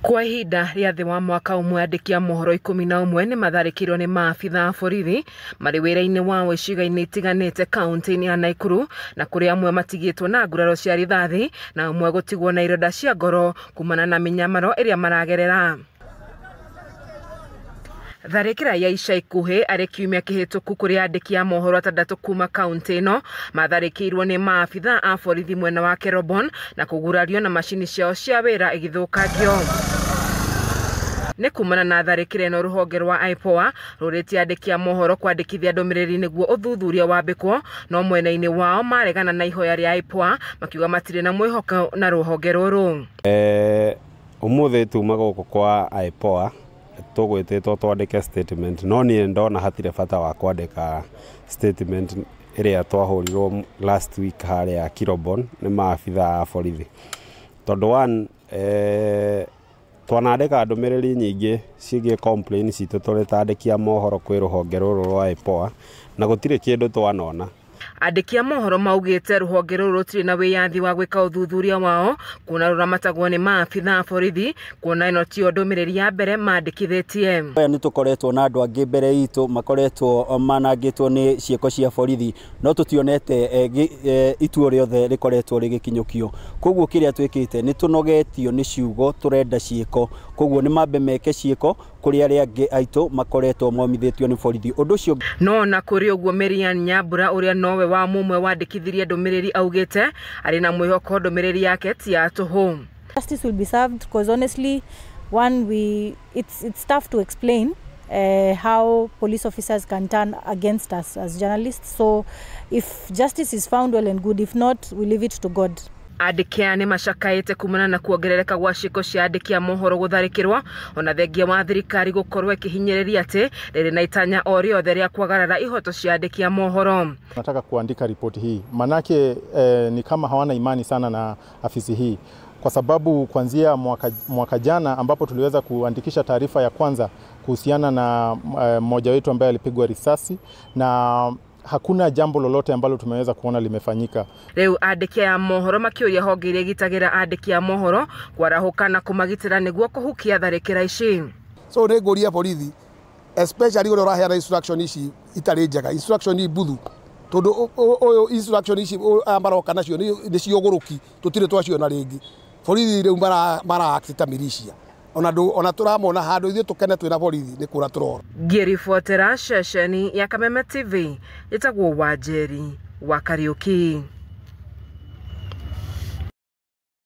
Kwa ihinda rĩa thĩ wa mwaka ũmwe, andĩki a mohoro 11 nĩ matharĩkĩirwo nĩ maabitha a borithi marĩ wĩra-inĩ wao icigo-inĩ itiganĩte kaunti-inĩ ya Nakuru, na kũrĩ amwe matigĩtwo na nguraro cia rithathi na amwe gũtigwo na ironda cia ngoro kumana na mĩnyamaro ĩrĩa maragerera. Tharĩkĩra ya ica ikuhĩ arĩ kiumia kĩhĩtũku kũrĩ andĩki a mohoro 6 kuma kaunti ĩno matharĩkĩirwo nĩ maabitha a borithi mwena wa Kerobon na kũgurario na macini ciao cia wĩra igĩthũkangio. Nĩ kumana na tharĩkĩra ĩno, rũhonge rwa IPOA rũrĩtie andĩki a mohoro kwandĩkithia ndũmĩrĩri nĩguo ũthuthuria wambĩkwo, no mwena-inĩ wao maregana na ihoya rĩa IPOA makiuga matirĩ na mwĩhoko na rũhonge rũrũ. Ũmũthĩ tuma gũkũ kwa IPOA tũgwĩtĩtwo twandĩke statement, no niĩ ndona hatirĩ bata wa kwandĩka statement ĩrĩa twahũrirwo last week harĩa Kirobon nĩ maabitha a borithi, tondũ one, twanandĩka ndũmĩrĩri nyingĩ ciĩgiĩ complain citũ tũrĩ ta andĩki a mohoro kwĩ rũhonge rũrũ rwa IPOA na gũtirĩ kĩndũ twanona. Andĩki a mohoro maugĩte rũhonge rũrũ rũtirĩ na wĩyathi wa gwĩka ũthuthuria wao kuona rũramatagwo nĩ maabitha a borithi, kuona ĩno tiyo ndũmĩrĩri ya mbere mandĩkithĩtie. Aya nĩ tũkoretwo na andũ angĩ mbere itũ makoretwo manangĩtwo nĩ ciĩko cia borithi, no tũtionete itua rĩothe rĩkoretwo rĩgĩkinyũkio. Koguo kĩrĩa twĩkĩte nĩ tũnogetio nĩ ciugo, tũrenda ciĩko. Koguo nĩ mambe meke ciĩko kũrĩ arĩa angĩ aitũ makoretwo momithĩtio nĩ borithi. Ũndũ ũcio no na kũrĩ ũguo, Marian Nyambura ũrĩa nowe wa mũmwe wandĩkithirie ndũmĩrĩri augĩte arĩ na mwĩhoko ndũmĩrĩri yake ti ya tũhũ. Justice will be served because honestly, one, we it's tough to explain how police officers can turn against us as journalists. So if justice is found, well and good. If not, we leave it to God. Andĩki aya nĩ macakaĩte kumana na kuongerereka gwa ciĩko cia andĩki a mohoro gũtharĩkĩrwo, ona thengia wa thirikari gũkorwo ĩkĩhinyĩrĩria atĩ rĩrĩ na itanya o rĩothe rĩa kwagarara ihoto cia andĩki a mohoro. Nataka kuandika ripoti hii manake ni kama hawana imani sana na afisi hii, kwa sababu kuanzia mwaka jana ambapo tuliweza kuandikisha taarifa ya kwanza kuhusiana na mmoja wetu ambaye alipigwa risasi, na hakuna jambo lolote ambalo tumeweza kuona limefanyika. Rĩu andĩki a mohoro makĩũria honge iria igitagĩra andĩki a mohoro kwarahũka na kũmagitĩra nĩguo kũhukia tharĩkĩra ici. So nĩ ngũria borithi especially ũrĩa ũraheana instruction ici itarĩ njega, instruction ibuthu, tondũ ũyũ instruction ici aya maroka nacio nĩ cia ũgũrũki, tũtirĩ twaciona rĩngĩ. Borithi rĩu mara act ta militia, ona tũramona handũ ithuĩ tũkene twĩna borithi nĩ kũra tũrora. Ngĩribotera ceceni ya Kameme TV, ĩtagwo Wanjeri wa Kariũki.